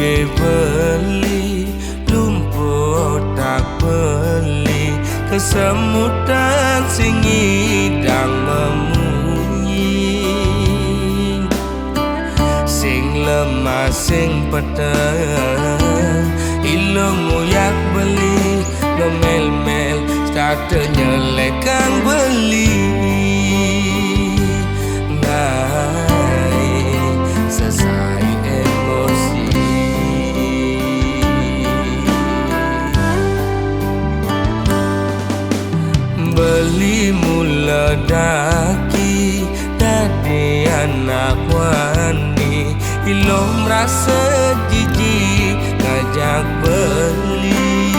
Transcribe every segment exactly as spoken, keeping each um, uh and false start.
Bebeli, lumpuh otak beli, kesemutan sing ngidang memunyi. Sing lemah, sing peteng, ilung uyak beli, ngemel-mel, starte nyelekang beli. Ngai sesai emosi. Beli mula daki dadi anak wani, ilung merasa jijik ngajak beli.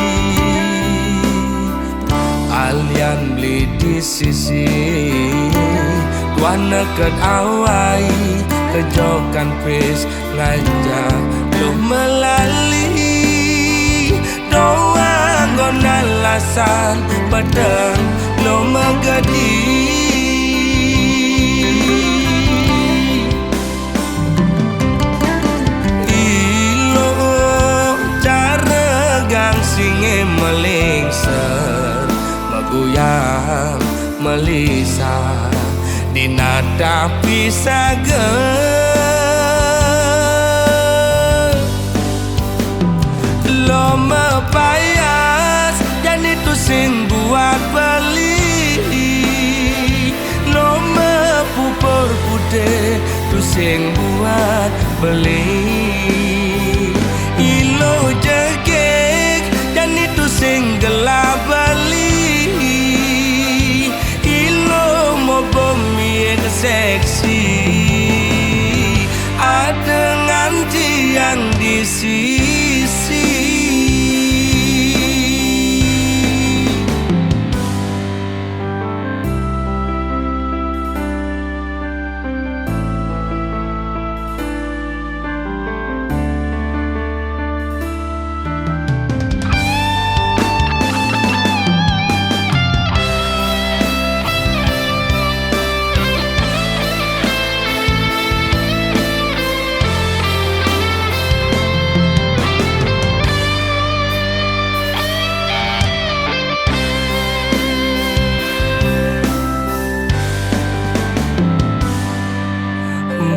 Alian beli di sisi, tuan neket awai, kejokan pis ngajak lu melali. Doang nggon alasan peteng lu megedi. Ilung cara gangsing melingser, meguyang melisa, di nata pisaga. Loma payas, jani tusing buat beli. Loma pupur putih, tusing buat beli. Ilo jegek, jani tusing gelap beli. Ilo mo bumi seksi, ada nganti yang di sisi.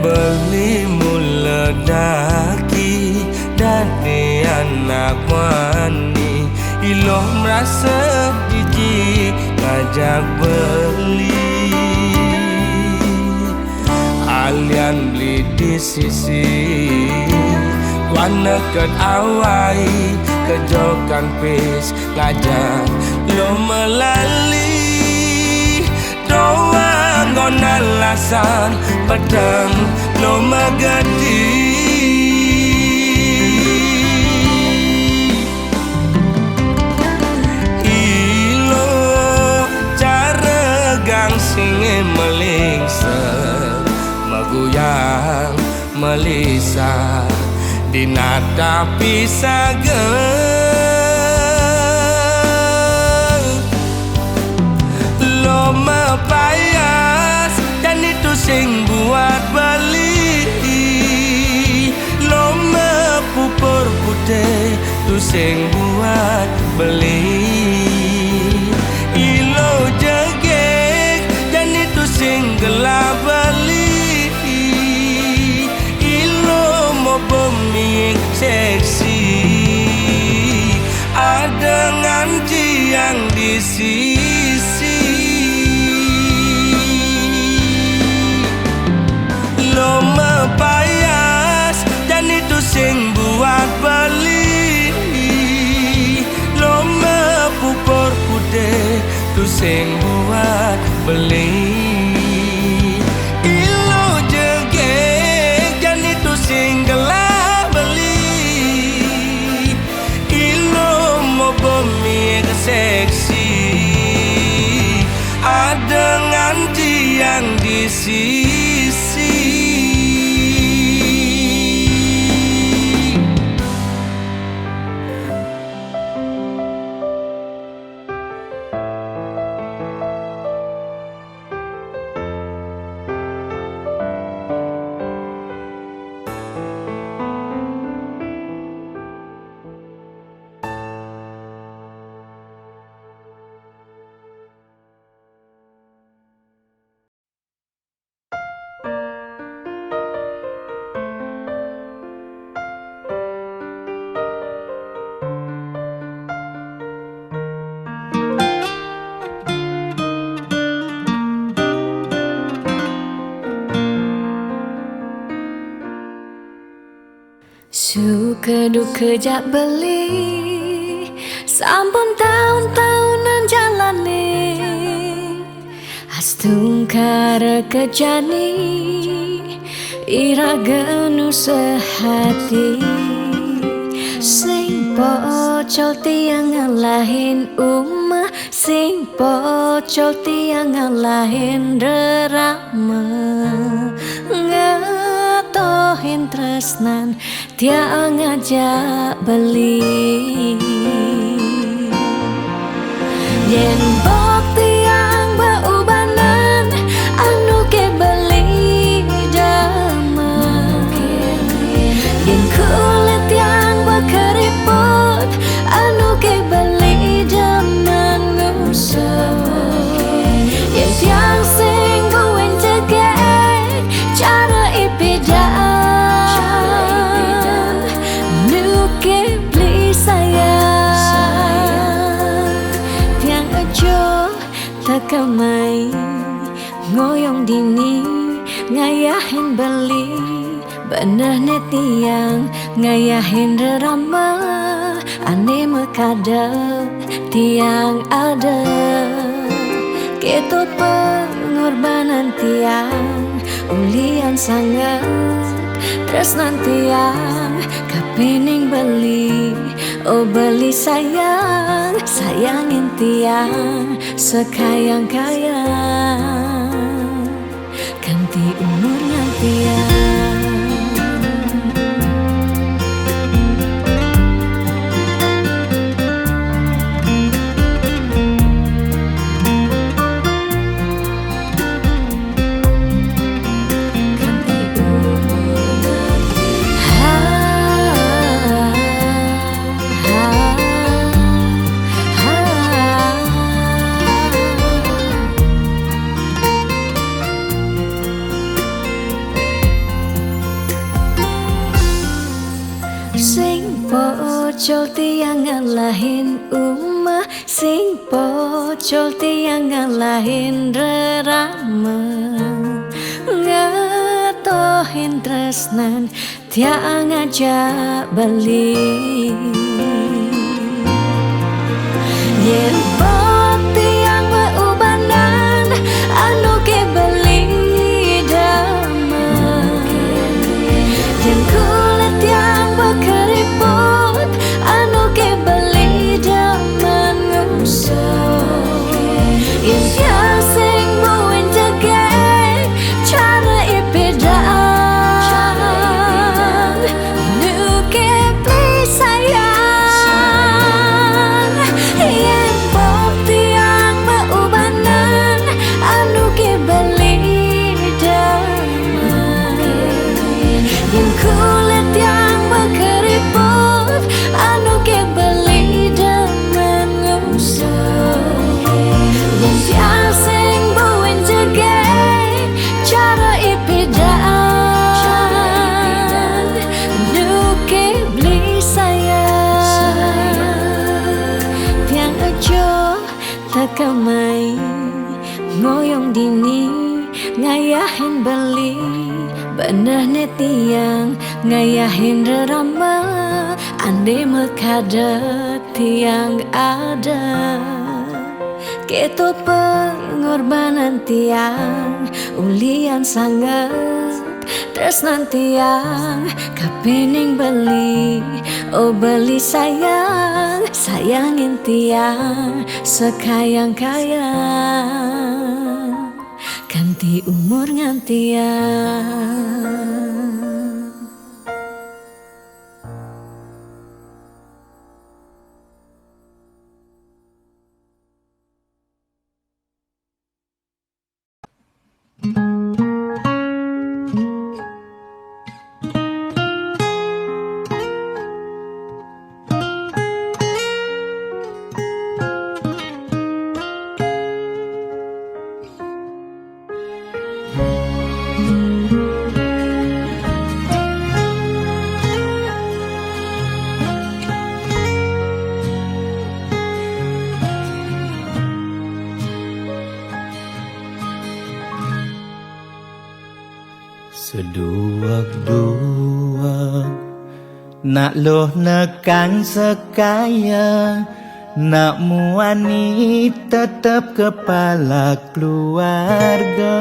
Beli mula daki dadi anak wani, ilo merasa jijik ngajak beli. Alian beli di sisi, tuan neket awai, kejokan pis ngajak lu melali. Doang nggon alasan peteng lu megedi. Ilo cara gangsing melingser, meguyang melisa, di nata pisaga. Loma payas, jani tusing buat beli. Loma pupur putih, tusing buat beli. Ilo jegek, jani tusing gelap beli. Ilo mo bumi seksi, ada nganti yang di sisi. Loma payas, jani tusing buat beli. Loma pupur putih, tusing buat beli. Ilo jegek, jani tusing gelap beli. Ilo mo bumi seksi, ada nganti yang di sisi. Duka-duka jak beli, sampun taun-taunan jalani. Astungkara kejani, iraga nu sehati. Sing pocol tiang ngalahin umah, sing pocol tiang ngalahin rerama. Ngatohin tresnan tiang ngajak beli. Yen bok tiang beubanan, anu ke beli damang. Yen kulit tiang bekeriput, anu ke beli damang ngusung. Yen tiang sing buin jegek, cara ipidang, nu ke beli sayang. Tiang ejo teka mai, ngoyong dini, ngayahin beli. Beneh ne tiang ngayahin rerama, ane mekada tiang ada. Keto pengorbanan tiang, ulian sanget tresnan tiang, kapining beli, oh beli sayang, sayangin tiang sekayang-kayang. Kanti umur ngantiang. Sing pocol tiang ngalahin umah, sing pocol tiang ngalahin rerama. Ngatohin tresnan tiang ngajak beli. Yen bok tiang beubanan, anu ke beli damang. Yen kulit tiang bekeriput, anu ke beli damang ngusung. Yen tiang sing buin jegek, cara ipidang, nu ke beli sayang. Yen bok tiang beubanan, anu ke beli damang. Yen kulit tiang bekeriput, anu ke beli damang ngusung. Yen tiang sing buin jegek, cara ipidang, nu ke beli sayang. Tiang ejo teka mai, ngoyong dini, ngayahin beli. Beneh ne tiang ngayahin rerama, ane mekada tiang ada. Keto pengorbanan tiang, ulian sanget tresnan tiang, kapining beli, oh beli sayang, sayangin tiang sekayang-kayang. Kanti umur ngantiang. Seduak-duak Nak loh nekang sekaya, nak muani tetep kepala keluarga.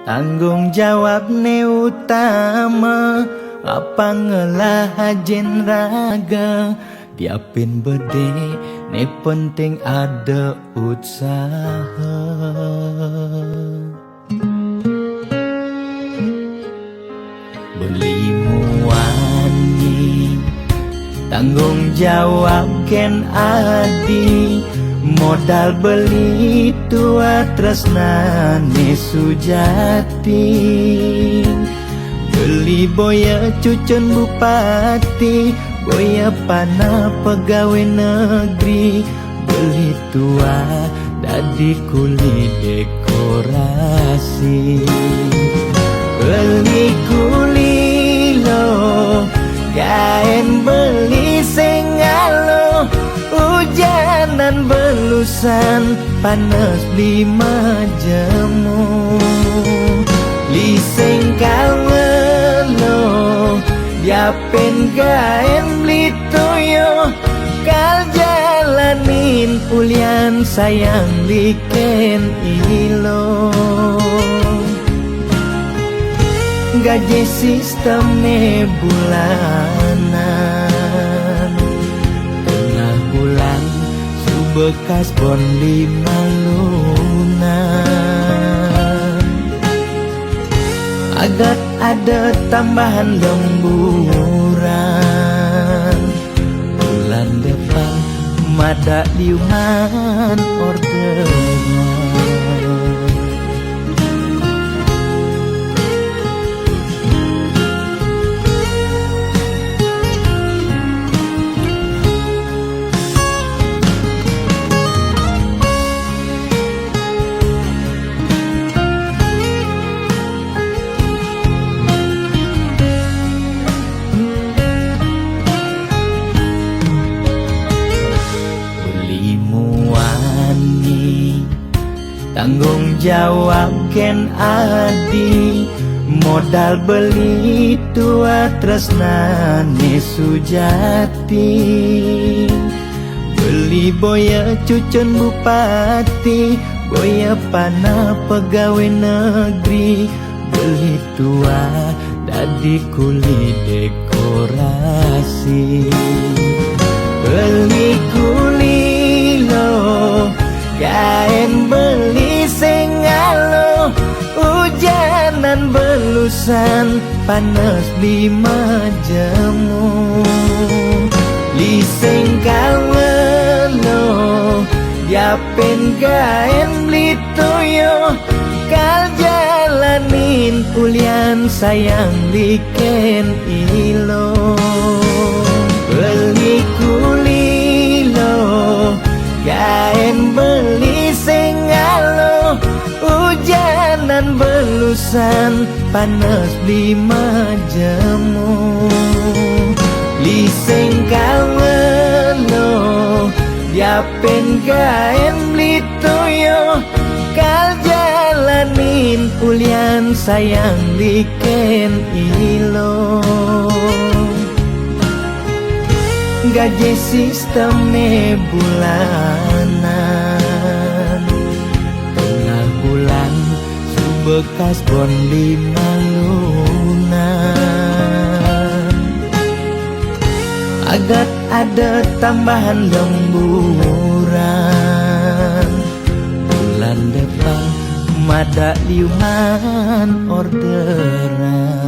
Tanggung jawab ne utama, apa ngelah ajin raga, diapin bede ne penting ada utsaha. Beli muani, tanggung jawab ken adi, modal beli tua tresnane sujati. Beli boya cucun bupati, boya panah pegawai negeri, beli tua dadi kuli dekorasi. Beli kuli lo, gaen beli sengalo, ujanan belusan, panas beli majemu. Beli sengkal ngelo, diapin gaen beli toyo, kal jalanin ulian sayang liken ilo. Gaji sistem ne bulanan, tengah bulan subekas bon lima lunan. Agat ada tambahan lemburan, bulan depan mada liuman orderan. Beli muani, tanggung jawab ken adi, modal beli tua tresnane sujati. Beli boya cucun bupati, boya panah pegawai negeri, beli tua dadi kuli dekorasi. Beli kuli lo, gaen beli sengalo, ujanan belusan, panas beli majemu. Beli sengkal ngelo, diapin gaen beli toyo, kal jalanin ulian sayang liken ilo. Beli kuli lo, gaen beli sengalo, ujanan belusan, panas beli majemu. Beli sengkal ngelo, diapin gaen beli toyo, kal jalanin ulian sayang liken ilo. Gaji sistem ne bulanan, tengah bulan subekas bon lima lunan. Agat ada tambahan lemburan, bulan depan mada liuman orderan.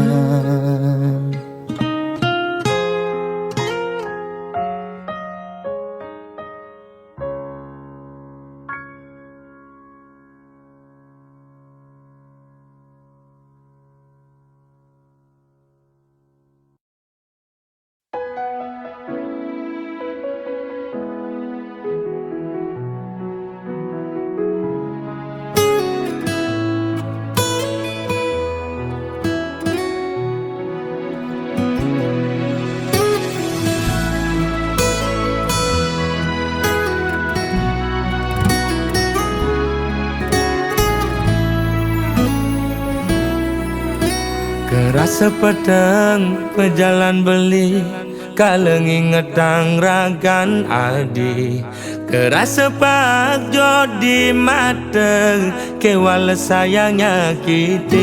Sepeteng pejalan beli, kala ngingetang ragan adi. Kerasa pak jodi mata, kewala sayang nyakitin.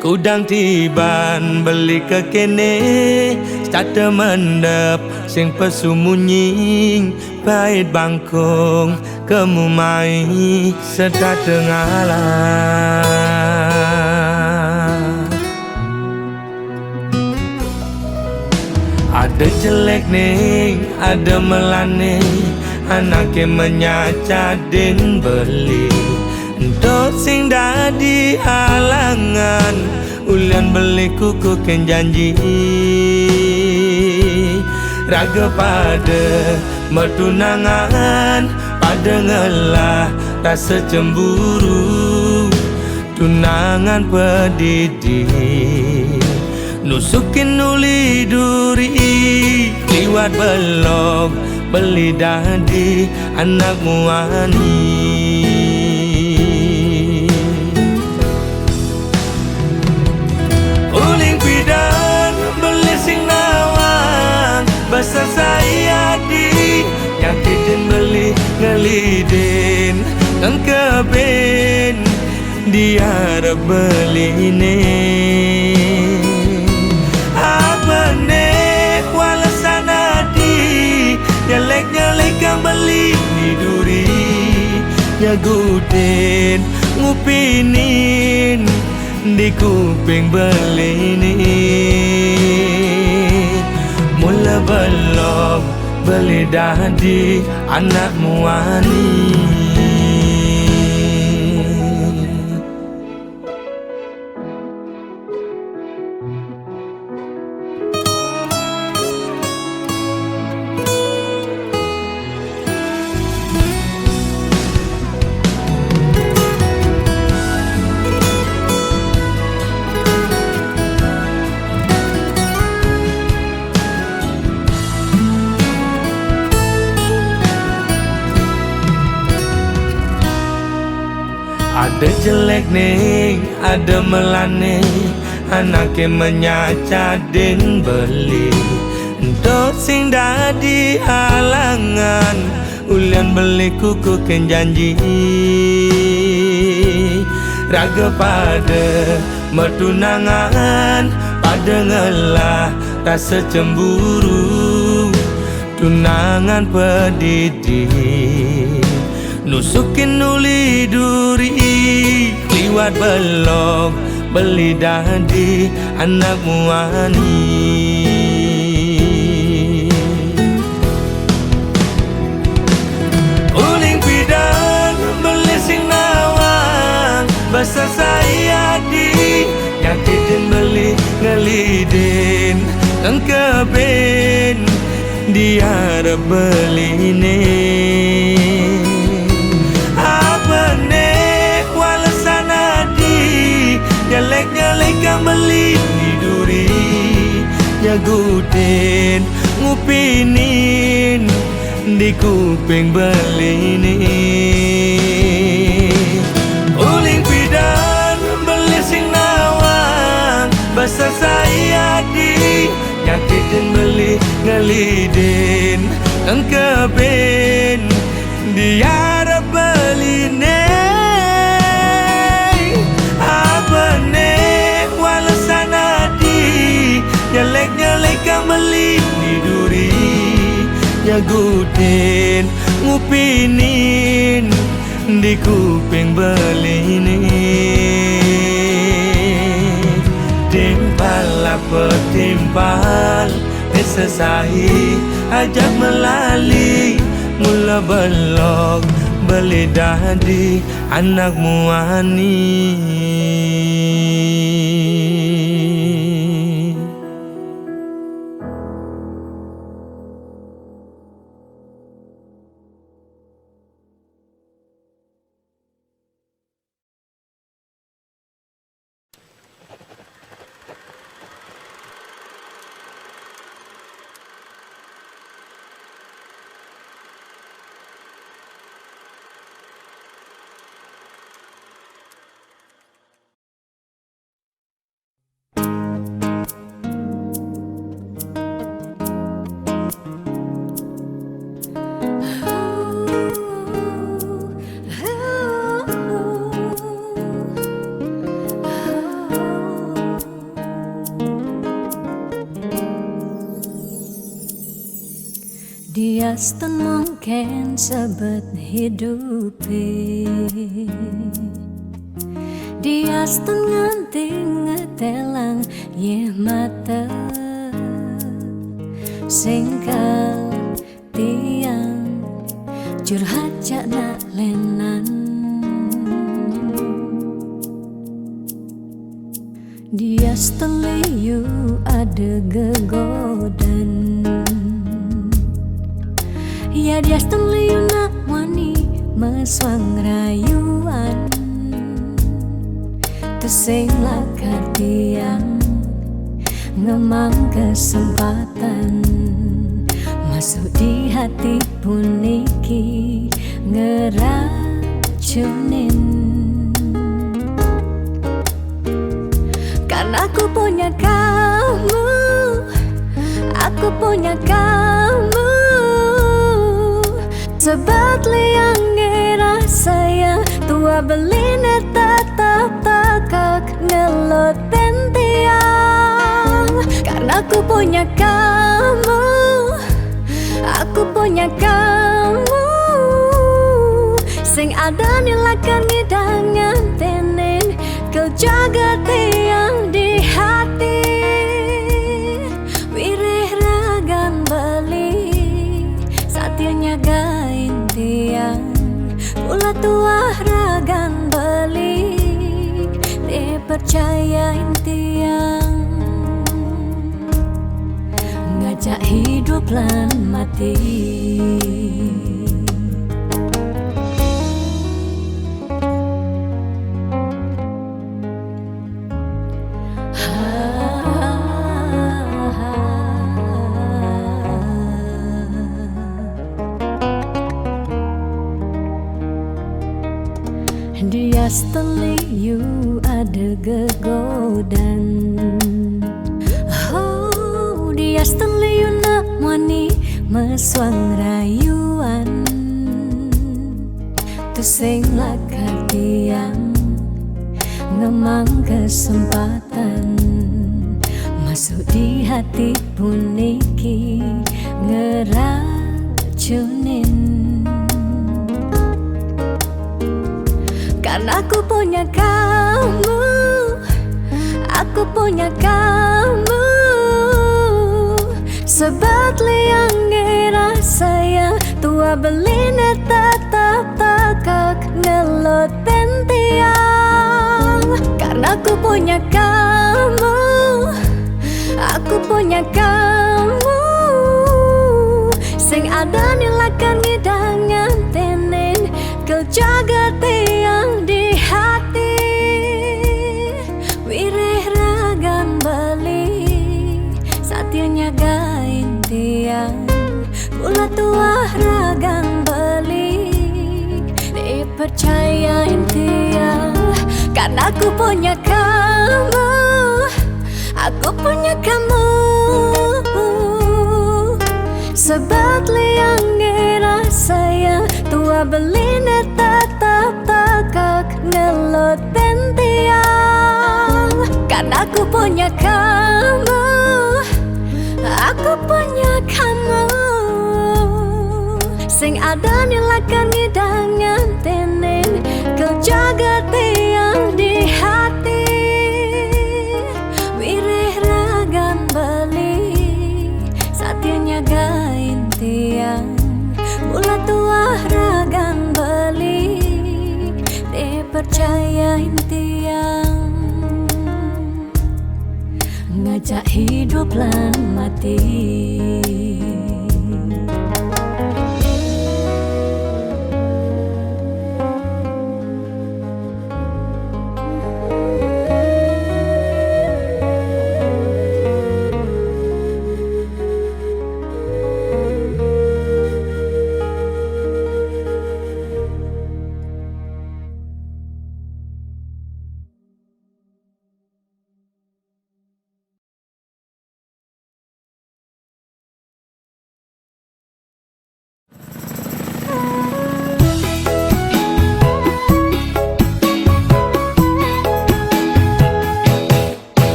Kudang tiban beli kekene, stata mendep sing pesumunyi, pait bangkung kemu mai serta tengala. Ada jelek ning, ada melane, anake menyaca din beli. Entuk sing dadi alangan, ulian beli kukukin janji. Raga pada metunangan, pada ngelah rasa cemburu. Tunangan pedidi, nusukin uli duri, liwat belog beli dadi anak muani. Uling pidan beli sing nawang, basa sayadi, nyakitin beli ngelidin, engkebin diarep beline. Apane walesan adi, nyelek-nyelek kang beli duri, nyagutin ngupinin di kuping beline. Mula belog beli dadi anak muani. Ada jelek ning, ada melane, anake menyaca din beli. Entuk sing dadi alangan, ulian beli kukukin janji. Raga pada metunangan, pada ngelah rasa cemburu. Tunangan pedidi, nusukin uli duri, liwat belog beli dadi anak muani. Uling pidan beli sing nawang, basa sayadi, nyakitin beli ngelidin, engkebin diarep beline. Apane walesan adi, nyelek-nyelek kang beli duri, nyagutin ngupinin di kuping beline. Uling pidan beli sing nawang, basa sayadi, nyakitin beli ngelidin, engkebin diarep beline. Apane walesan adi, nyelek-nyelek kang beli duri, nyagutin ngupinin di kuping beline. Timpal apa timpal, esa sahi aja melali, mula belog beli dadi anak muani. Diastun mungkin sebet hidupi. Diastun nganti ngetelang yeh mata singkal tiang curhat cak nak lenan. Diastun liu ada gegodan. Ya diastun liu nak wani mesuang rayuan. Tusing lakar tiang ngemang kesempatan masuk di hati puniki ngeracunin. Karena aku punya kamu, aku punya kamu. Sebab liang ngerasa yang tua beline tetap takak ngeloten tiang. Karena aku punya kamu, aku punya kamu. Sing ada ni lakar ngidang ngantenin kau jaga tiang di hati. Wireh ragan beli satia nyagain tiang. Pula tuah ragan beli dipercayain tiang. Ngajak hidup lan mati. Diastun liu ada gegodan. Oh, diastun liu nak wani mesuang rayuan. Tusing lakar tiang ngemang kesempatan masuk di hati puniki ngeracunin. Karena aku punya kamu, aku punya kamu. Sebab liang ngerasa yang tua beline tetap takak ngeloten tiang. Karena aku punya kamu, aku punya kamu. Sing ada ni lakar ngidang ngantenin kau jaga tiang di hati. Wireh ragan beli satia nyagain tiang. Pula tuah ragan beli dipercayain tiang. Karena aku punya kamu, aku punya kamu. Sebab liang ngerasa yang tua beline tetap takak ngeloten tiang. Karena aku punya kamu, aku punya kamu. Sing ada ni lakar ngidang ngantenin kau jaga tiang di hati. Wireh ragan beli satia nyagain tiang. Pula tuah ragan beli dipercayain tiang. Ngajak hidup lan mati.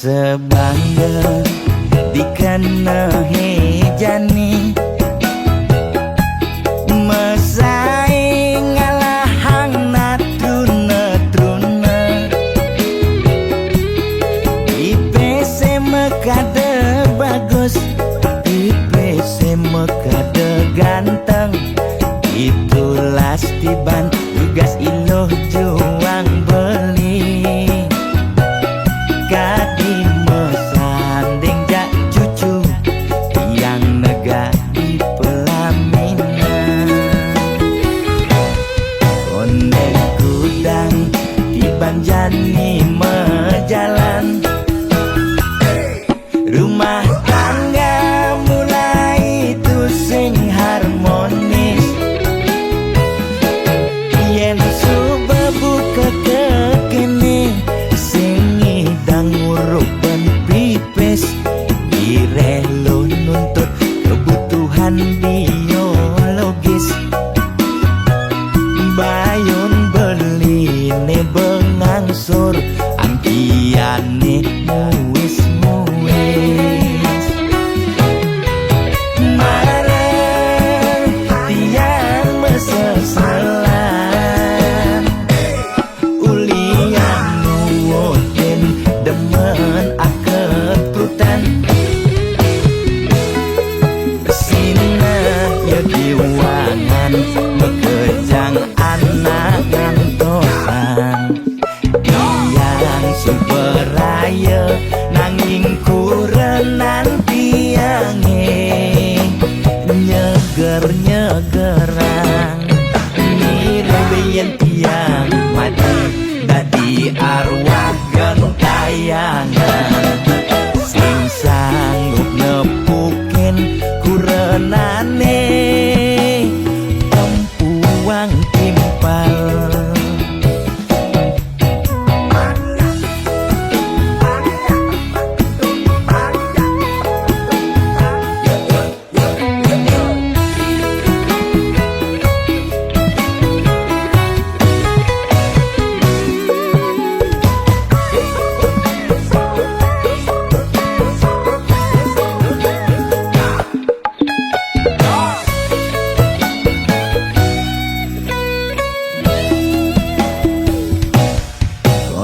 Sebangga dikena he jani, mesai ngalahang natruna-truna. Ipe se mekada bagus, ipe se mekada ganteng, itulah Tiban tugas iloh juang beli. Kadi mesanding jak cucu yang negak di pelaminan. Onde kudang Tiban jani mejalan. Rumah tangga mulai tusing harmonis. Yen suba buka kekene, sing ngidang urup ban pipis. Direh lo nuntut kebutuhan biologis. Bayun beline bengangsur, angkiane muis-muis. Mara tiang meseselan, ulian nuutin demen akeprutan. Sina ya diwangan, mekejang anak ngantosan. Tiang suba raya, nanging kurenan tiange nyeger-nyegerang. Ngiring yen tiang mati dadi arwah gentayangan, sing sanggup nepukin kurenane empuang timpal.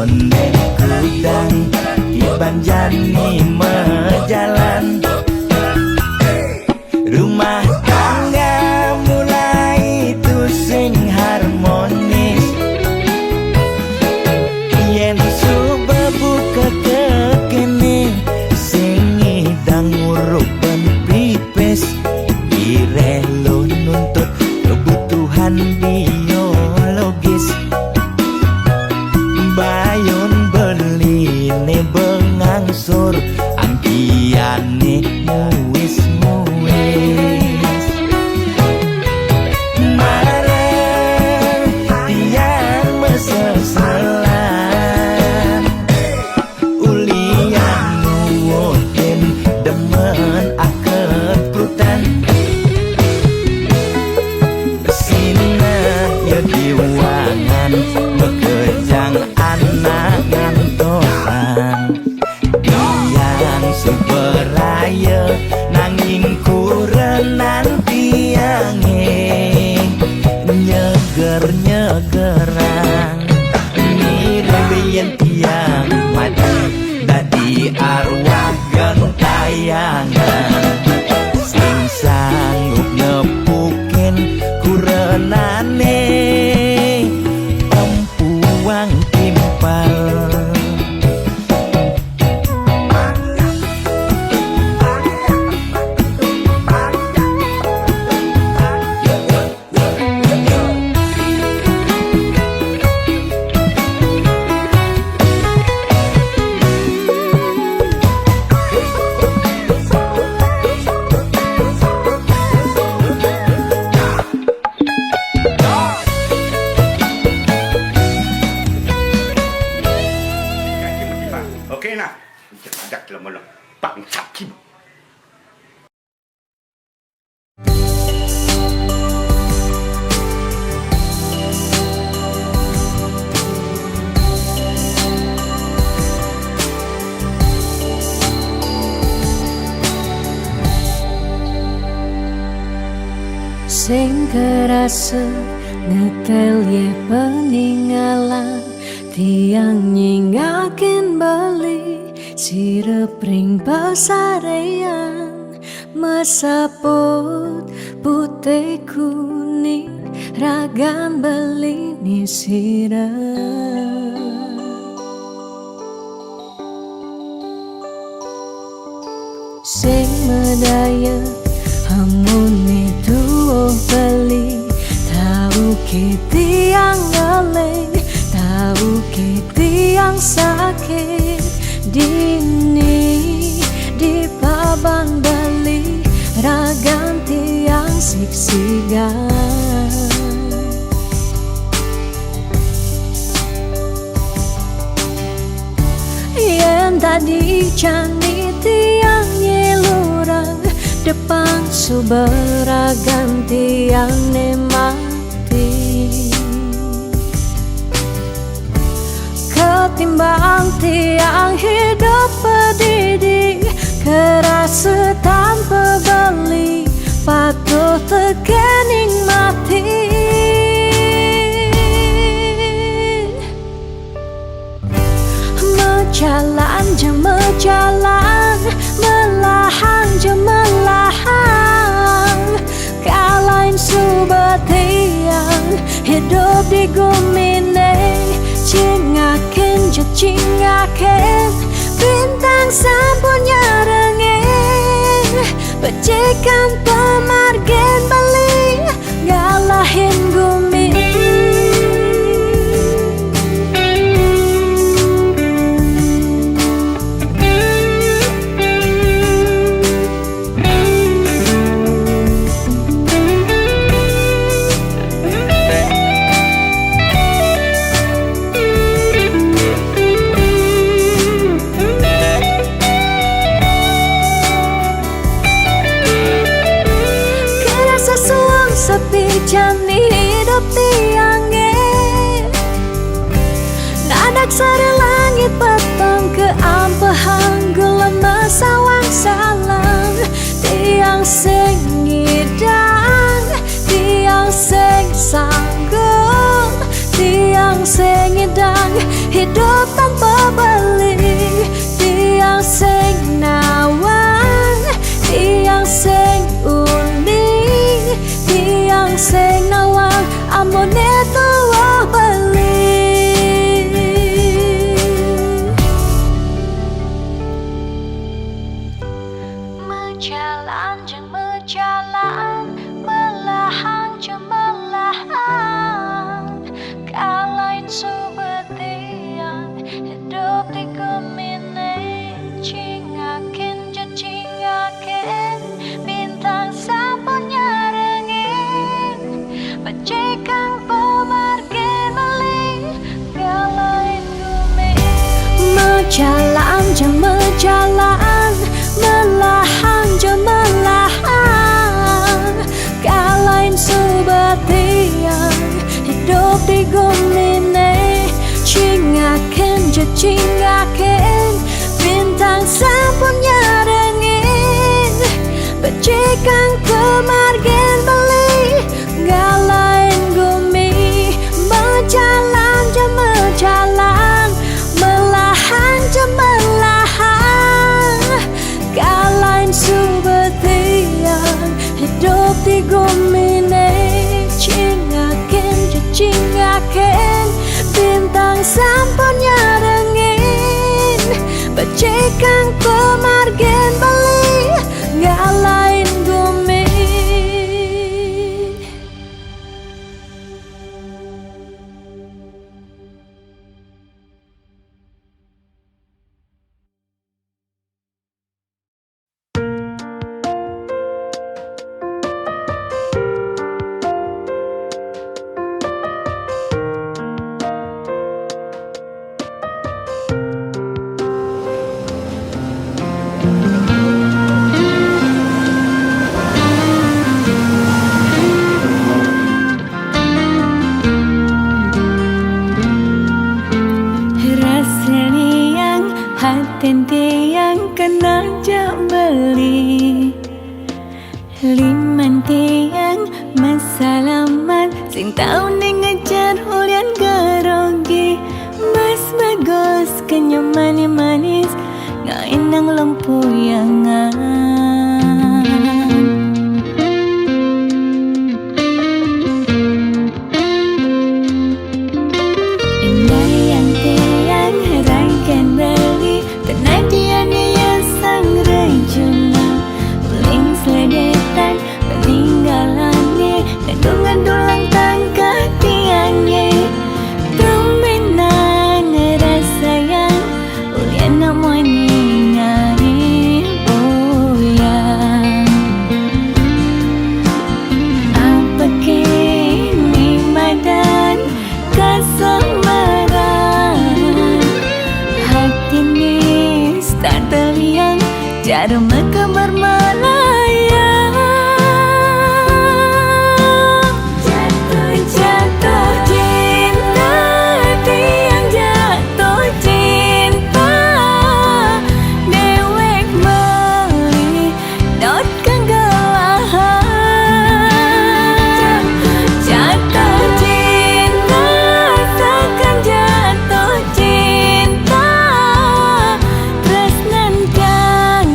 Onde kudang Tiban jani mejalan. Rumah tangga mulai tusing harmonis. Yen suba buka kekene, sing ngidang urup ban pipis. Direh lo nuntut kebutuhan biologis. Bayun beline bengangsur, angkiane muis-muis. Mara tiang meseselan, ulian nuutin demen akeprutan. Sina ya diwangan, mekejang anak ngantosan. Tiang suba raya, nanging kurenan tiange nyeger-nyegerang. Ngiring yen tiang mati dadi arwah gentayangan, sing sanggup nepukin kurenane empuang timpal. Asa ngetel ye peningalan, tiang nyingakin beli sirep ring pasarean, mesaput putih kuning ragan beli ni sirep. Sing madaya, amun ne tuuh beli, tauke tiang ngaleng, tauke tiang sakit, dini di paban beli, ragan tiang sigsigan. Yen tadi jani tiang nyelurang, depang suba ragan tiang ne mati. Ketimbang tiang hidup pedidi, kerasa tanpa beli, patuh tekening mati. Majalan ja majalan, melahang ja melahang, kalain suba tiang hidup di gumi ne. Cingakin ja cingakin, bintang sampun nyarengin, becikang pamargin beli, ngalahin gumi. Kerasa suang sepi jani hidup tiang e. Nanak sare langit peteng keampehang, gulem masawang salang. Tiang sing ngidang, tiang sing sanggup, tiang sing ngidang hidup tanpa beli. Tiang sing nawang, tiang sing uning, tiang sing nawang, amun ne tuuh beli. Majalan ja majalan, melahang ja melahang, kalain suba tiang hidup di gumi ne. Cingakin ja cingakin, bintang sampun nyarengin, becikang pamargin beli, ngalahin gumi. Majalan ja majalan, melahang ja melahang, kalain suba tiang hidup di gumi ne. Cingakin ja cingakin, bintang sampun nyarengin, becikang pamargin beli, ngalahin gumi. Majalan ja majalan, melahang ja melahang, kalain suba tiang hidup di gumi ne. Cingakin ja cingakin, bintang sampun nyarengin, becikang pamargin beli, ngalahin gumi. Sing tau ngejar ulian gerogi, mas bagus kenyum manis-manis, ngainang lempuyangan. Indai yang tiang rangkan beli, penadian ia sang rejuna, uling seledetan peninggalannya, ngedung-ngedung lang tangkah tiangnya. Tumben nang rasa yang ulian nak muani ngai boyang. Apa kini madan kasamaran hati ni start teliang cara mekabar Malaya. Jatuh, jatuh cinta, tiang jatuh cinta, dewek beli dot kegelahan. Jatuh cinta, sakan jatuh cinta, tresnan tiang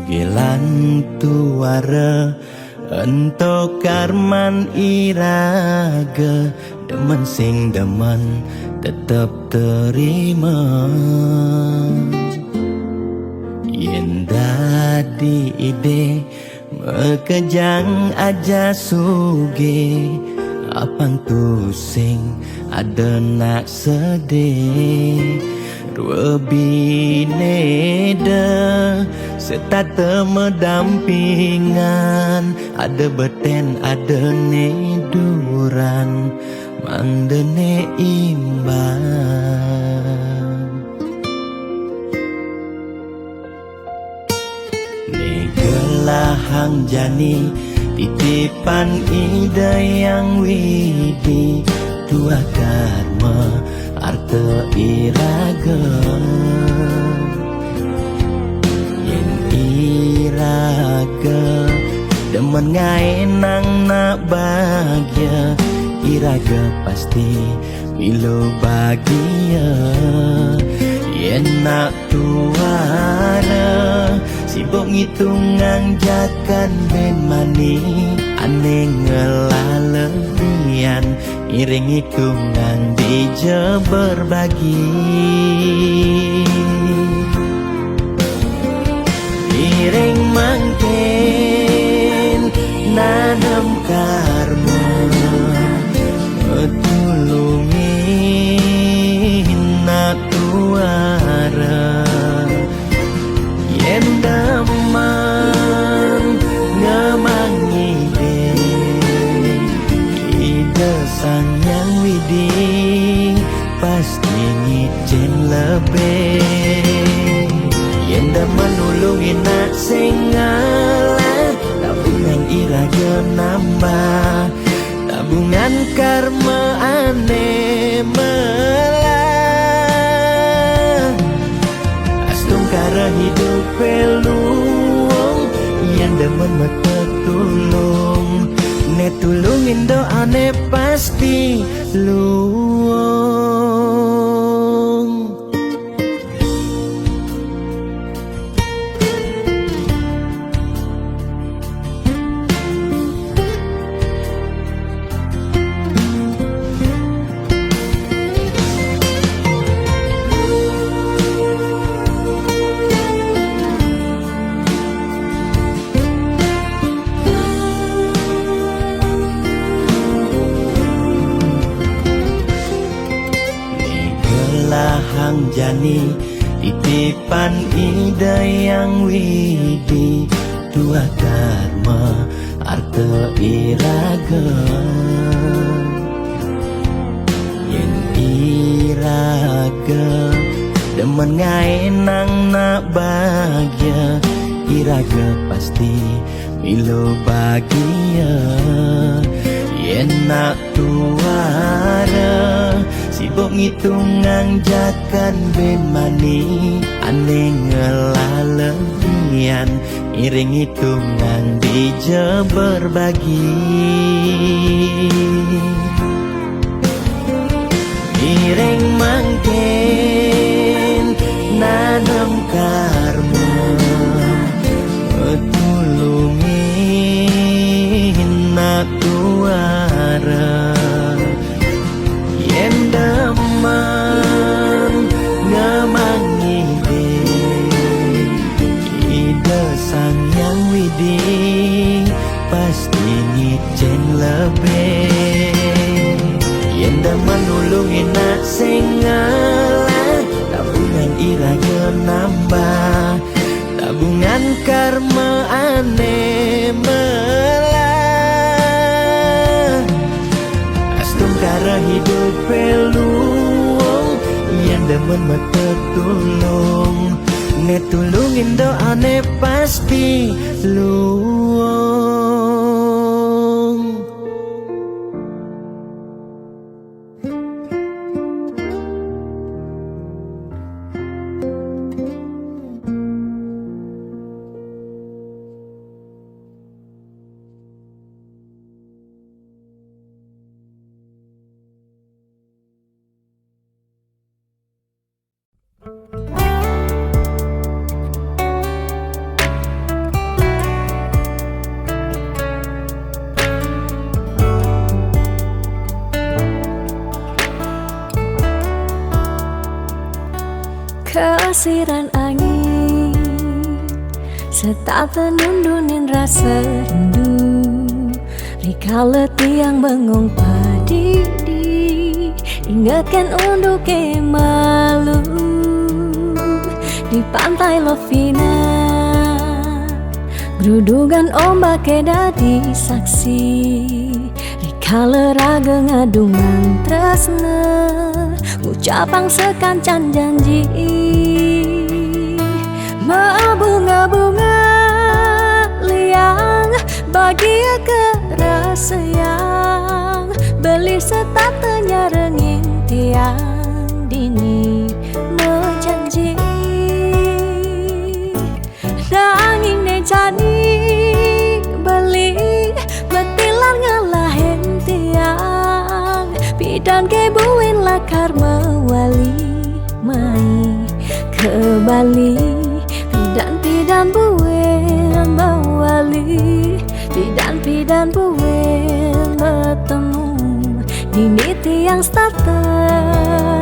Gilan tuara ento karman iraga, demen sing demen tetep terima. Yen dadi ide, mekejang aja suge, apang tusing ada nak sedih. Rua bine de setata medampingan, ada beten, ada ne duran, mang dene imbang. Ni gelahang jani titipan Ida Yang Widi, tuah karma arta iraga. Yen iraga demen ngaenang nak bahagia, iraga pasti milu bahagia. Yen nak tuara sibuk ngitungang jakan ben mani, ane ngelah lebihan, iring ngitungang dija berbagi. Iring mangkin nanem karma, tulungin nak tuara. Yen demen ngemang ide, Ida Sang Yang Widi pasti ngicen lebih. Yen demen nulungin nak sing ngelah, tabungan iraga nambah, tabungan karma ane melah. Astungkara hidup peluang, yen demen mete tulung, ne tulungin doa ne pasti luang. Ni gelahang jani titipan Ida Yang Widi, tuah karma arta iraga. Yen iraga demen ngaenang nak bahagia, iraga pasti milu bahagia. Yen nak tuara sibuk ngitungang jakan ben mani, ane ngelah lebihan, iring ngitungang dija berbagi. Iring mangkin nanem karma, tulungin nak tuara. Yen demen ngemang ide, Ida Sang Yang Widi pasti ngicen lebih. Yen demen nulungin nak sing ngelah, tabungan iraga nambah, tabungan karma ane melah. Astungkara hidup peluang, yen demen mete tulung, ne tulungin doa ne pasti luang. Siran angin, setate nundunin rasa rindu. Rikala tiang bengong padidi, ingetkan unduke malu di Pantai Lovina. Grudugan ombake dadi saksi. Rikala raga ngadungang tresna, ngucapang sakancan janji. Mabunga-bunga liang, bagia kerasayang, beli setata nyarengin tiang dini majanji. Nanging ne jani beli matilar ngalahin tiang, pidan ke buin lakar mawali mai ke Bali. Pidan-pidan buin mawali, pidan-pidan buin matemu. Dini tiang setata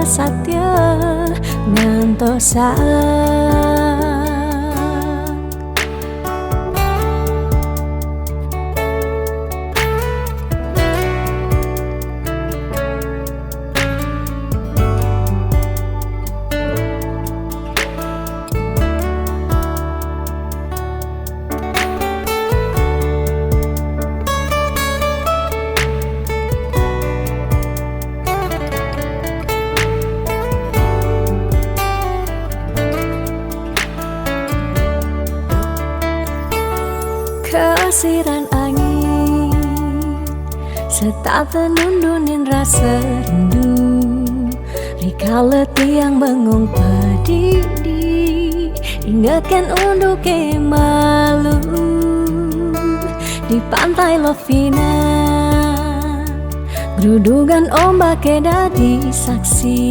satia ngantosa. Kasiran angin, setata nundunin rasa rindu. Rikala tiang bengong padidi, ingetkan unduke malu di Pantai Lovina. Grudugan ombake dadi saksi.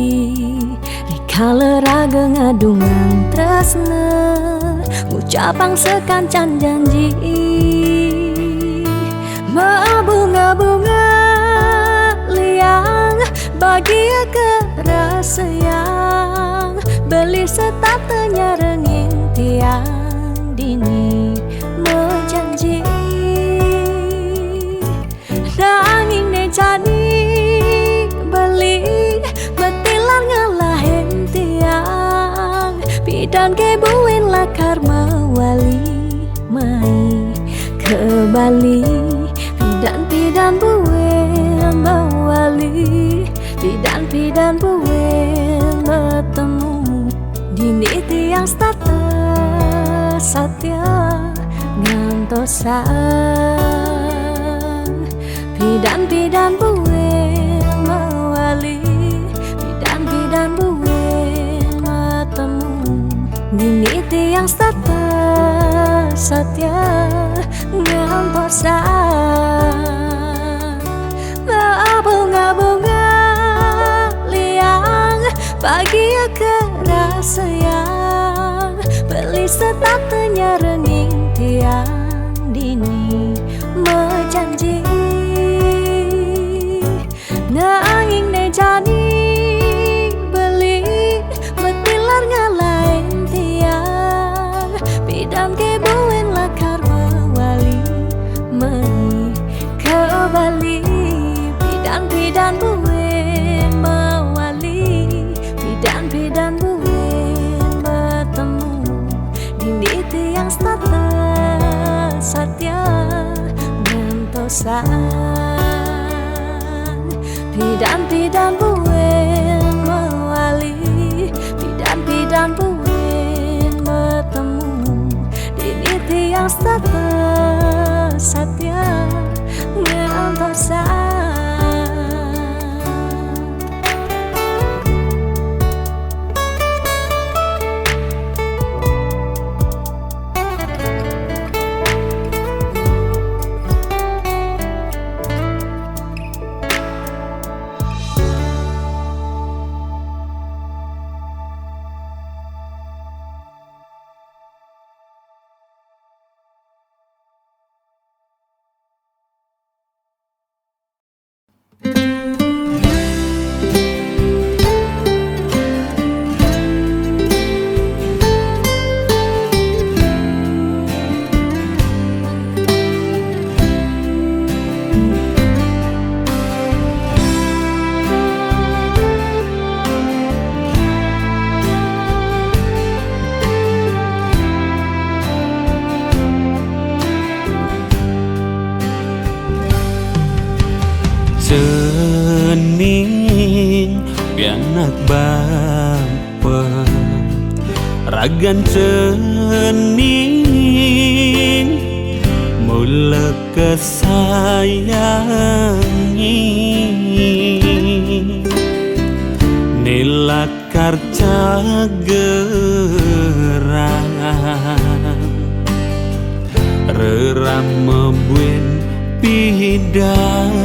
Rikala raga ngadungang tresna, ngucapang sakancan janji. Mabunga-bunga liang, bagia kerasayang, beli setata nyarengin tiang dini majanji. Nanging ne jani beli matilar ngalahin tiang, pidan ke buin lakar mawali mai ke Bali. Pidan-pidan buin mawali, pidan-pidan buin matemu. Dini tiang setata satia ngantosa. Pidan-pidan buin mawali, pidan-pidan buin matemu. Dini tiang setata satia ngantosa. Mabunga-bunga liang, bagia kerasayang, beli setata nyarengin tiang dini majanji. Nanging ne jani beli matilar ngalahin tiang, pidan ke buin lakar mawali mai ke Bali. Pidan-pidan buin mawali, pidan-pidan buin matemu. Dini tiang setata satia ngantosa. Pidan-pidan buin mawali, pidan-pidan buin matemu. Dini tiang setata satia ngantosa. Cening pianak bapa, ragan cening mula kasayangi. Né lakar cageran, rerama buin pidan,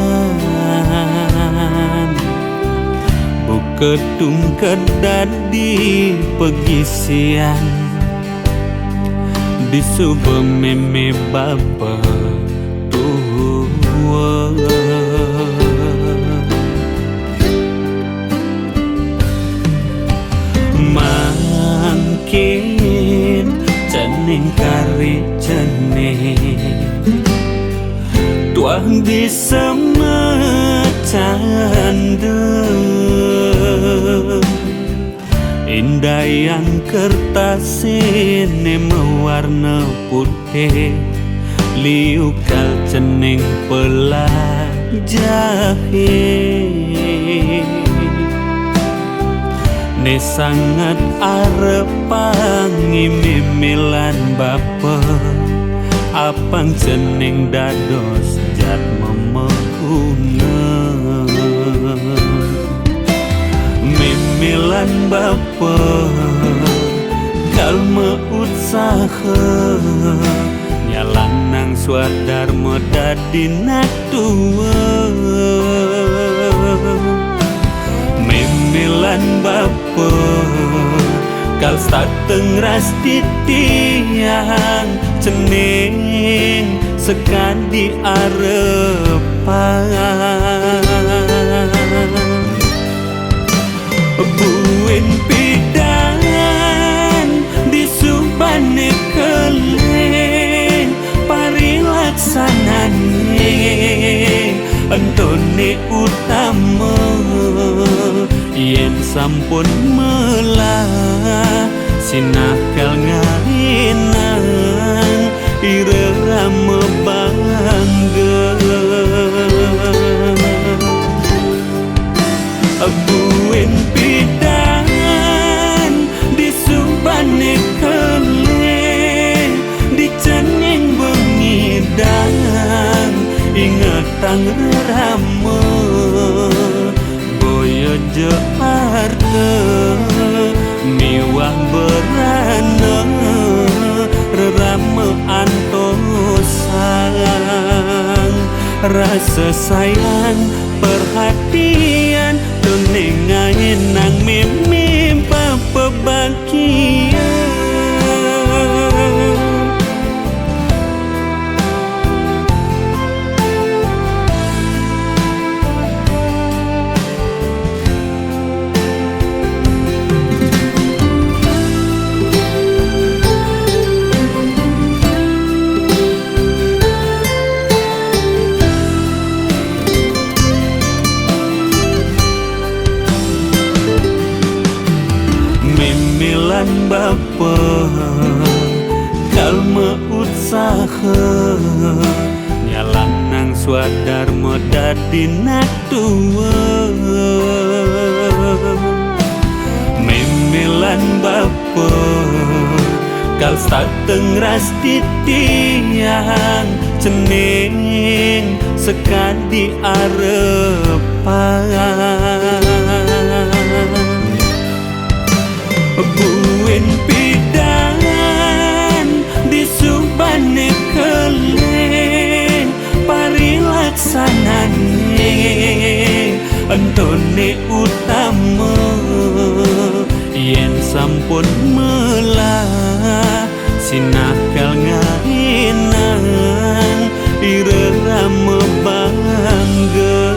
buka tungked dadi pagisian, disuba mémé bapa tua. Mangkin cening kari cening tuah di semacanda. Indayang kertas ini mawarna putih, liu kal cening pelajahé. Né sanget arepang mémé lan bapa, apang cening dados jadma maguna. Mémé lan bapa, kal mautsaha, nyalanang swadarma dadi nak tua. Mémé lan bapa, kal satengras titiang cening sakadi arepang. Buin pidan disubané kelih, parilaksanané ento né utama. Yén sampun melah, sinah kal ngaénang irama bangga. Buin pidan disubané kelih, di cening bengidang ingetang rerama, boya ja arta miwah berana, rerama antosang rasa sayang, perhatian, tuning ngaénang mémé bapa bagia. Mémé lan bapa, kal mautsaha, nyalanang swadarma dadi nak tua. Mémé lan bapa, kal satengras titiang cening sakadi arepang. Buin pidan disubané kelih, parilaksanané ento né utama. Yén sampun melah, sinah kal ngaénang irama bangga.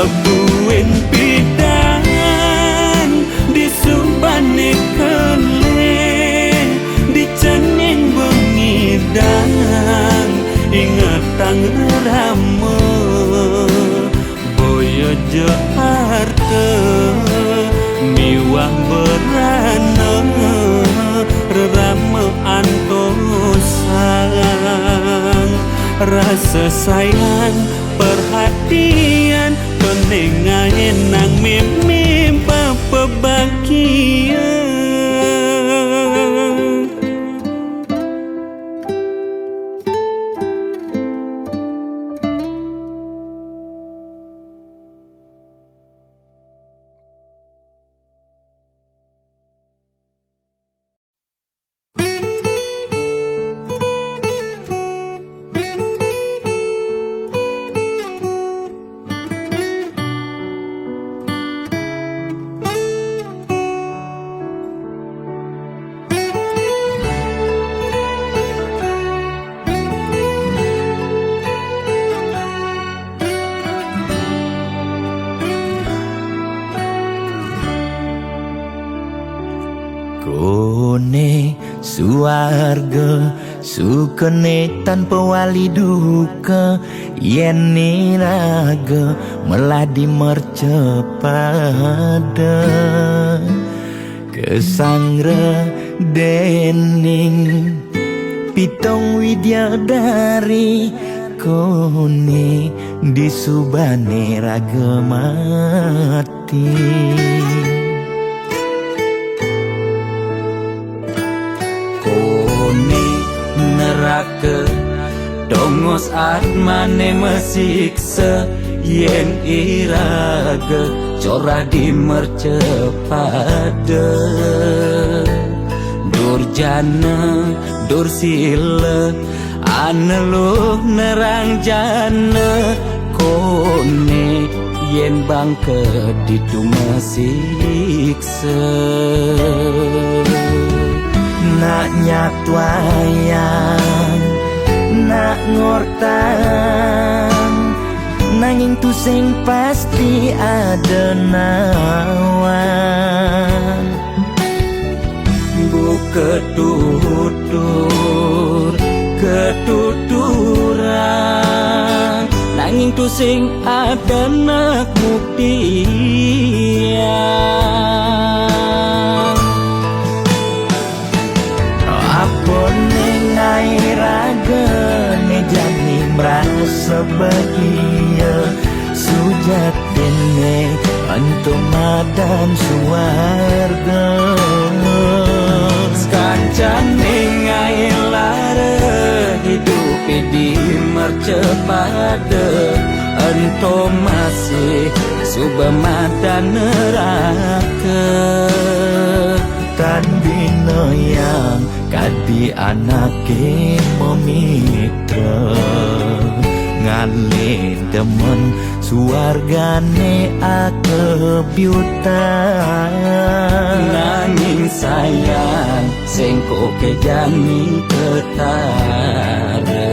Buin pidan disubané kelih, di cening bengidang ingetang rerama, boya ja arta miwah berana, Rasa sayang, perhatian, penengahin nang mimim bahagia. Kone suarga sukene tanpa wali duka, yen iraga meladi mercepada. Kesanggra dening pitung widya dari kone disubane raga mati. Kone neraka dongos atmane mesiksa yen iraga cora di mercepada. Durjana, dursila, aneluh nerang jana, kone yen bangka ditu mesiksa. Nak nyatwayang, nak ngortang, nanging tusing pasti ada nawang. Buka tutur, ketuturan, nanging tusing ada nak buktian. Apa ning ae ragane jani merasa bahagia, sujatine ento madan suarga. Kancane ngae lara hidup di mercepada, ento masih suba madan neraka. Tan bina yang kadi anake memitra, ngane demen suargane akebyutan. Nanging sayang, sengko kejani ketara,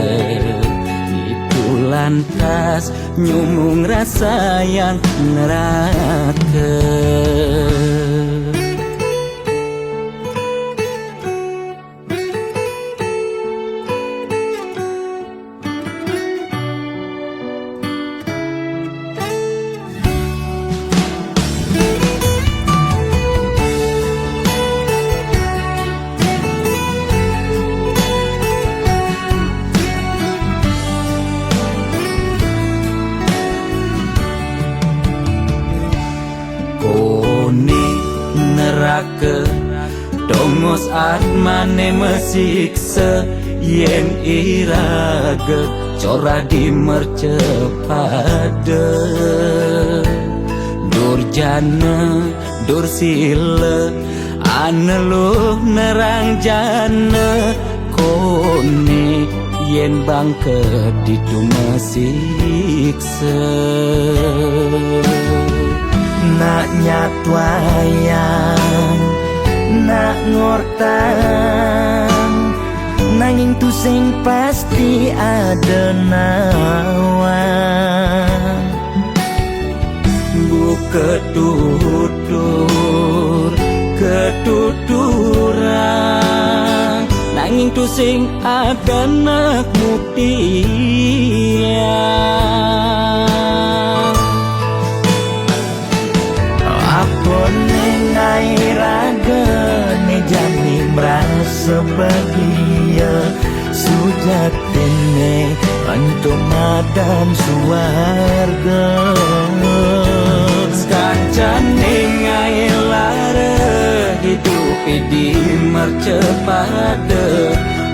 itu lantas nyumung rasa yang neraka. Kone neraka dongos atmane mesiksa yen iraga cora di mercepada. Durjana, dursila, aneluh nerang jana, kone yen bangka ditu mesiksa. Nak nyatwayang, nak ngortang, nanging tusing pasti ada nawang. Buka tutur, ketuturan, nanging tusing ada nak buktian. Apa ning ae ragane jani merasa Sabagia sujatine ento madan suwarga. Kancane ngae lara idup di mercapada,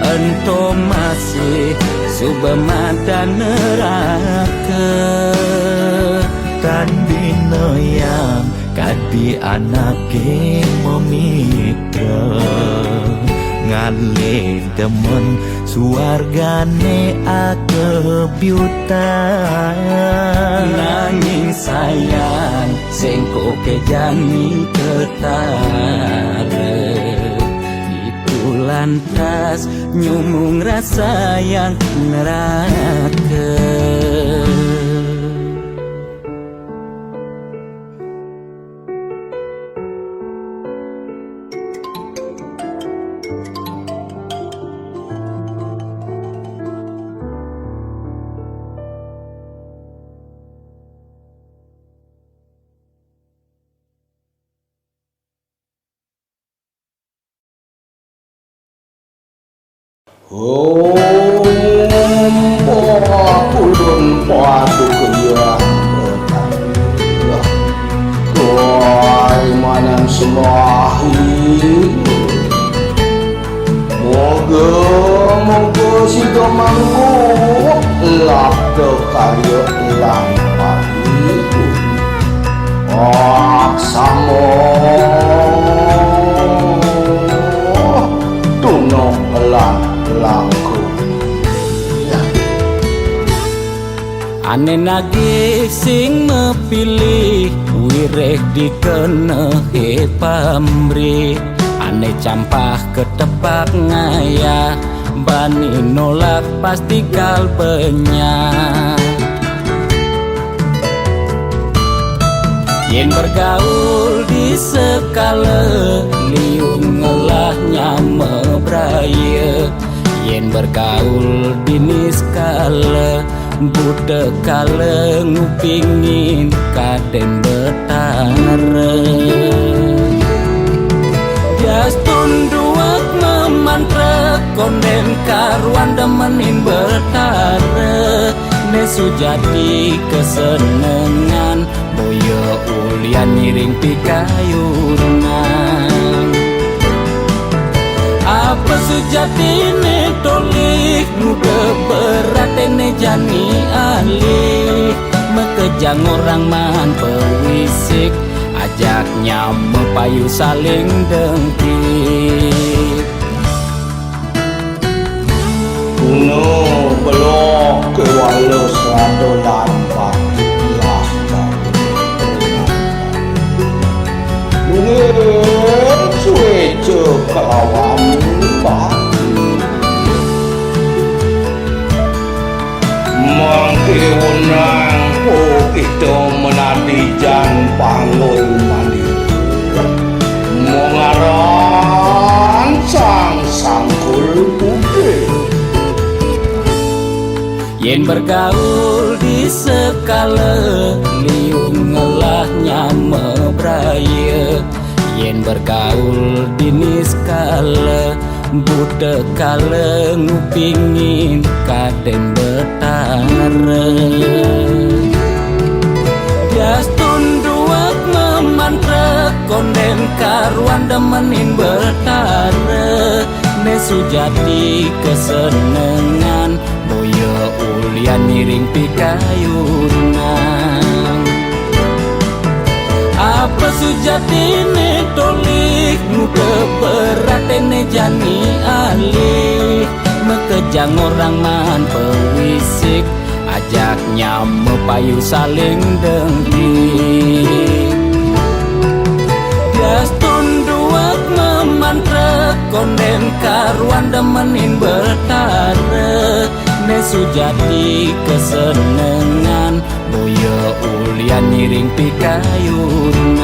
ento masih suba madan neraka. Tan binoyang kadi anake mamitra, ngalih demen suwargane akebyutan. Nanging sayang, sengko ke jani ketara, itu lantas nyumung rasa yang neraka. Om Pakulun Paduka Hyang Betara. Kaimanan sembah. Moga-moga sida mangko labda karya lan pati. Aksama tunuk lan langkung. Ane nagih sing mapilih, wireh dikenehe pamrih. Ane campah ketepak ngayah, bani nolak pasti kal benyah. Yen bergaul di sekala, liu ngelah nyama braya. Yen bergaul di niskala, buta kala ngupingin kaden Betara. Diastun duweg mamantra, konden karuan demenin Betara. Ne sujati kesenengan, boya ulian ngiring pikayunan. Apa sujatine tolih, nguda beratene jani alih. Makejang orang maan pawisik, ajak nyama payu saling dengki. Guna belok kewala serada lan pati lastar. Nunggil sueca kelawan pati. Mangke wenang po kita menati jan panggul mandi. Mengaran sang sangkul putih. Yen bergaul di sekala, liu ngelah nyama braya. Yen bergaul di niskala, buta kala ngupingin kaden Betara. Diastun duweg mamantra, konden karuan demenin Betara. Ne sujati kesenengan, boya ulian ngiring pikayunan. Apa sujatine tolih, nguda beratene jani alih. Makejang orang maan pawisik, ajak nyama payu saling dengki. Diastun duweg mamantra, konden karuan demenin Betara. Ne sujati kesenengan, boya ulian ngiring pikayunan.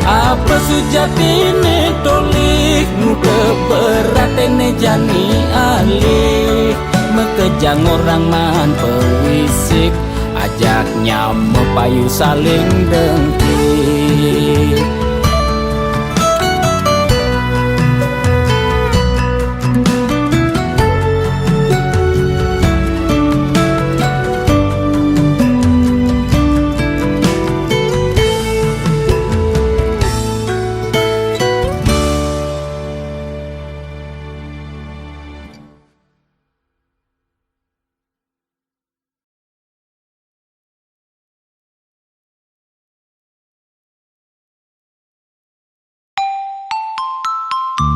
Apa sujatine tolih, nguda beratene jani alih. Makejang orang maan pawisik, ajak nyama payu saling dengki. Beli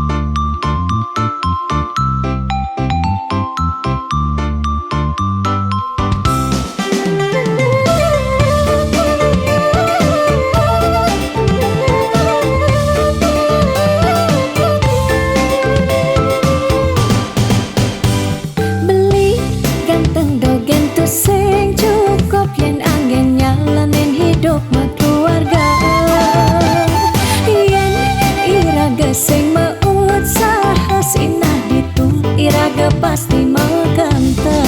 ganteng dogen tu sing cukup, yen anggen nyalanin hidup makeluarga. Yen iraga sing mausaha sinah ditu, iraga pasti makanta.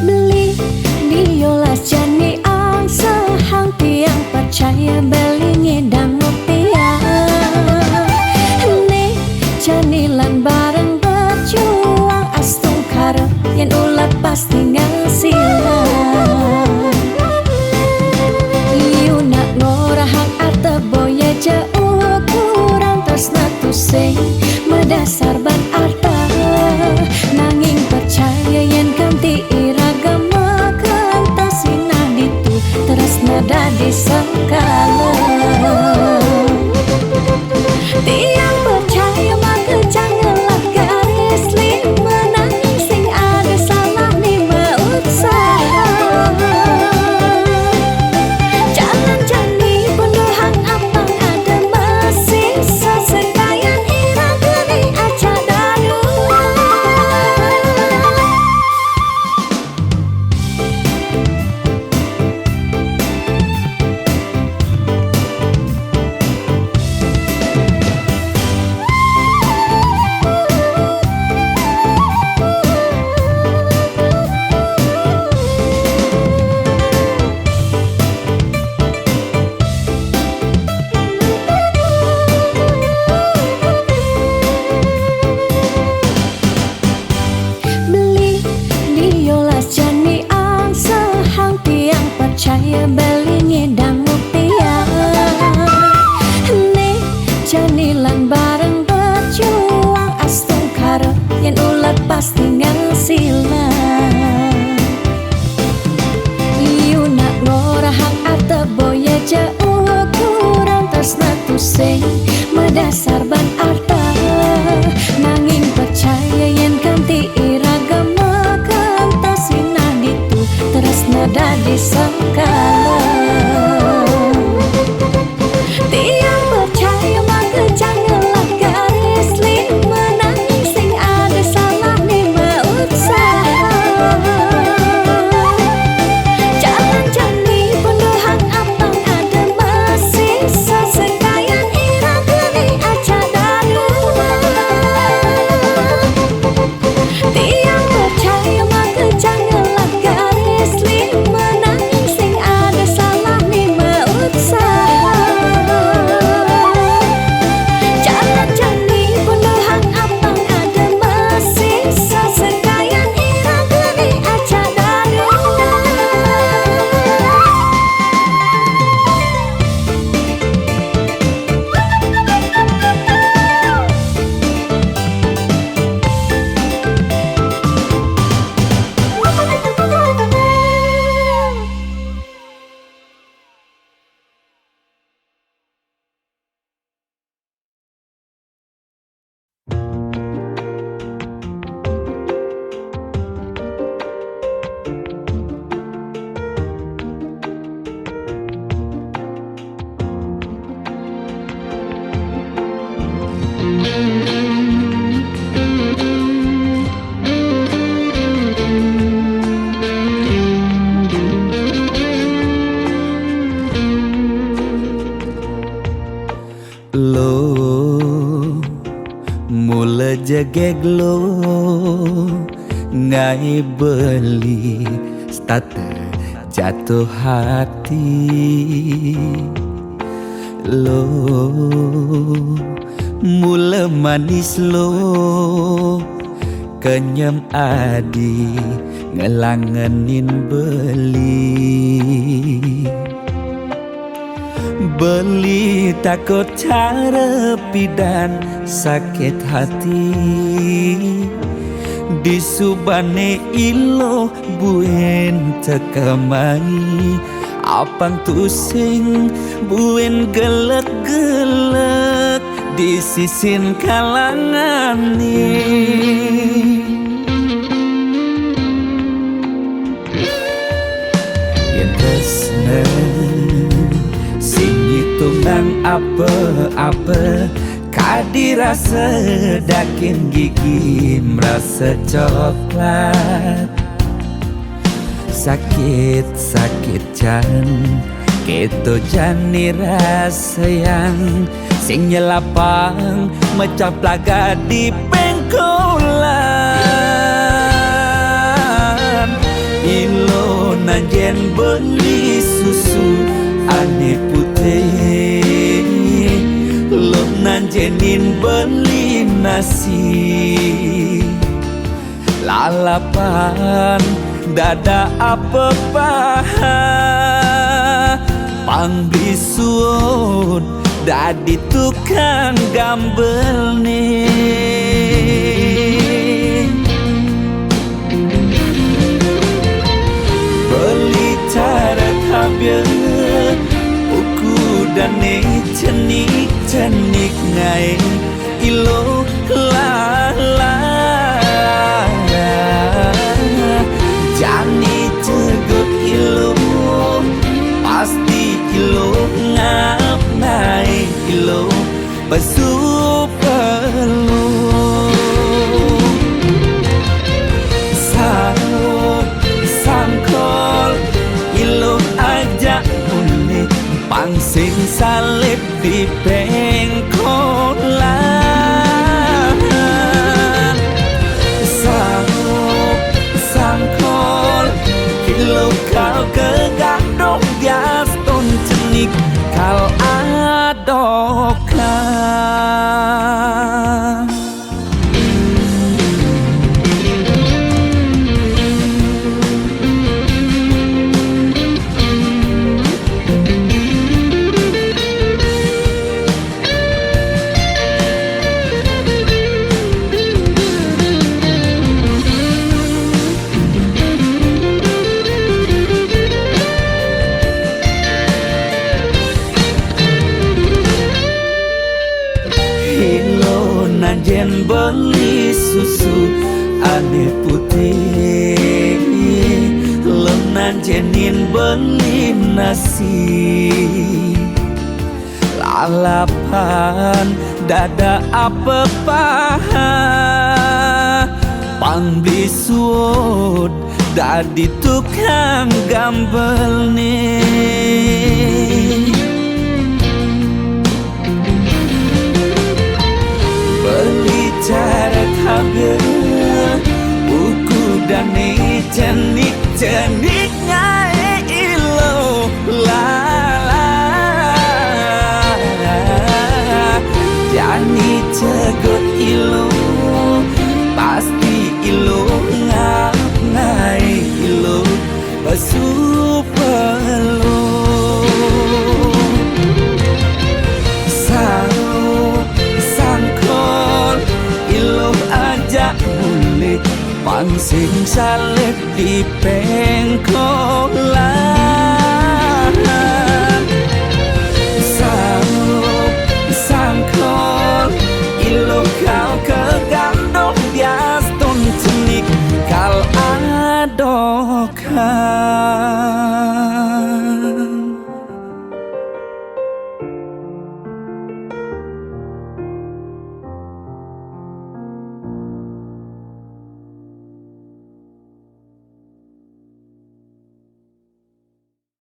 Beli niolas jani angsahang, tiang percaya beli ngidang mutia. Nih jani lan bareng berjuang, astungkara yen ulat pasti ngasilang. Yu nak ngorahang arta boya ja ukuran tresna tu sing madasar ban arta. Nanging percaya yen kanti iraga makanta, sinah ditu tresna dadi sengkala. Tiang percaya maka janganlah garis lima, nanging sing ada salah ni mausaha. Jalan jani punduhang apang ada masih sasekayan iraga ni aja dadua. Beli niolas jani angsahang, tiang percaya beli ngidang mutia. Nih jani lan bareng berjuang, astungkara yen ulat pasti ngasilang. Yu nak ngorahang arta boya ja ukuran tresna tu sing madasar ban arta. Nanging percaya yen kanti iraga makanta, sinah ditu tresna dadi sengkala. Tiang percaya maka janganlah garis lima, nanging sing ada salah ni mausaha. Jalan jani punduhang apang ada masih sasekayan iraga ni aja dadua. Tiang percaya maka janganlah garis lima, nanging sing ada salah ni mausaha. Jalan jani punduhang apang ada masih sasekayan iraga ni aja dadua. Lo, mula jegeg lo, ngai beli start jatuh hati. Lo, mula manis lo, kenyem adi ngelangenin beli. Beli takut cara pidan sakit hati. Di subané Iluh buin teka mai, apang tusing buin gelek-gelek di sisin kalangané. Yén tresna sing ngitungang apa-apa, kadi rasa daging gigi marasa coklat. Sakit-sakit jan, kéto jani rasayang, sing nyelapang mecak plaga di péngkolan. Iluh nanjén beli susu ané putih, luh nanjénin beli nasi. Lalapan dada apa paha, pang beli suud dadi tukang gambelné. Beli cara tabia, ukudané cenik-cenik ngaé. Iluh lala. Jani cegut Iluh, pasti Iluh ngap ngaé Iluh pesu peluh. Saup sangkol Iluh ajak mulih, pang sing salib di péngkolan. Saup sangkol Iluh kal kegadok, diastun cenik kal adokan. Iluh nanjén beli susu ané putih, luh nanjénin beli nasi. Lalapan dada apa paha, pang beli suud dadi tukang gambelné. Beli cara tabia, ukudané cenik-cenik ngaé Iluh lala. Jani cegut Iluh, pasti Iluh ngap ngaé Iluh pesu peluh. Saup sangkol Iluh ajak mulih, pang sing salib di péngkolan. Saup sangkol Iluh kal kegadok, diastun cenik kal adokan.